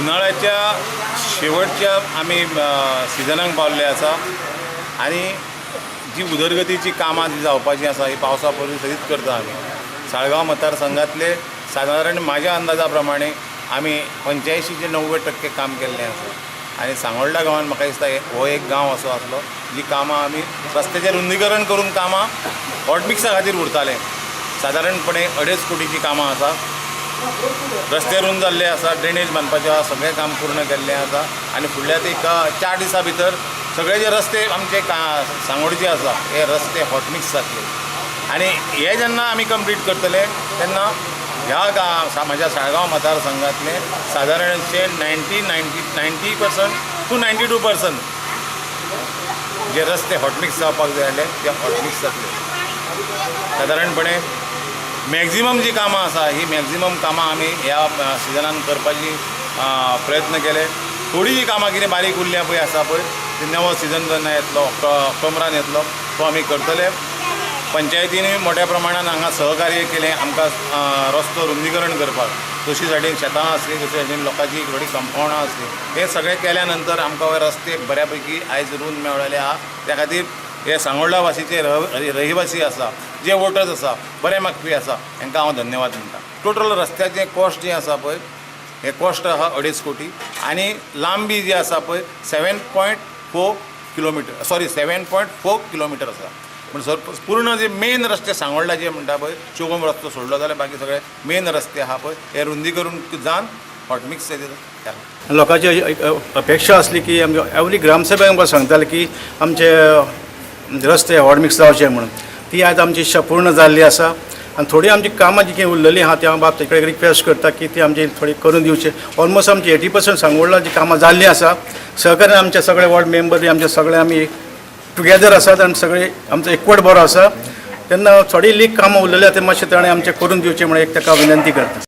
उन्हाळ्याच्या शेवटच्या आमी सिजनाक पावल्ले आसा आनी जी उदरगतीची कामां जी जावपाची आसा ही पावसा पयलीं सदींच करता आमी. साळगांव मतदारसंघातले सादारण म्हाज्या अंदाजा प्रमाणे आमी 85 ते 90% काम केल्लें आसा आनी सांगोल्डा गांवान म्हाका दिसता हो एक गांव असो आसलो जी कामां आमी रस्त्याचें रुंदीकरण करून कामां हॉटमिक्सा खातीर उरतालें. सादारणपणे 2.5 कोटीची कामां आसा. रस्ते रुंद जाल्ले आसा, ड्रेनेज बांदपाचें आसा, सगळें काम पूर्ण केल्लें आसा आनी फुडल्या एक 4 दिसां भितर सगळे जे रस्ते आमचे का सांगोडचे आसा, हे रस्ते हॉटमिक्स जातले आनी हे जेन्ना आमी कंप्लीट करतले तेन्ना ह्या म्हाज्या साळगांव मतदारसंघातले सादारणशे 90% to 92% जे रस्ते हॉटमिक्स जावपाक जाय जाल्यार ते हॉटमिक्स जातले. सादारणपणे मॅक्झिमम जी कामां आसा, ही मॅक्झिमम कामां आमी ह्या सिजनान करपाची प्रयत्न केले. थोडी जी कामां कितें बारीक उरल्या पळय आसा पळय, ती नवो सिजन जेन्ना येतलो, ऑक्टोबरान येतलो, तो आमी करतले. पंचायतीनूय मोठ्या प्रमाणान हांगा सहकार्य केलें आमकां रस्तो रुंदीकरण करपाक. दोशी सायडीन शेतां आसलीं, दुसरे सायडीन लोकांची थोडीं कंपावंडां आसलीं. हें सगळें केल्या नंतर आमकां हे रस्ते बऱ्या पैकी आयज रूंद मेळ्ळेले आहा. त्या खातीर हे सांगोल्डा वासीचे रहिवासी आसा, जे वोटर्स आसा, बरे मागपी आसा, हांकां हांव धन्यवाद म्हणटा. टोटल रस्त्याचें कॉस्ट जें आसा पळय, हे कॉस्ट आहा 2.5 कोटी आनी लांबी जी आसा पळय 7.4 kilometer, sorry, 7.4 kilometer आसा. पूण सर पूर्ण जे मेन रस्ते सांगोल्डा जे म्हणटा पळय, चोगम रस्तो सोडलो जाल्यार बाकी सगळे मेन रस्ते आहा पळय, हे रुंदी करून जावन हॉटमिक्स केला. लोकांची एक अपेक्षा आसली की आमचे एवरी ग्रामसभा आमकां सांगताले की आमचे रस्ते हॉटमिक्स जावचे म्हणून. ती आयज आमची इच्छा पूर्ण जाल्ली आसा आनी थोडी आमची कामां जी कितें उरलेलीं आहा, ती हांव बाब तेकडे रिक्वेस्ट करता की ती आमची थोडी करून दिवची. ऑलमोस्ट आमची 80% सांगोल्डा जी कामां जाल्लीं आसा. सहकार्यान आमचे सगळे वॉर्ड मेंबर बी आमचे सगळे आमी टुगेदर आसात आनी सगळे आमचो एकवट बरो आसा. तेन्ना थोडी लीक कामां उरलेली आसा, ते मातशें ताणें आमचें करून दिवचें म्हणून एक ताका विनंती करता.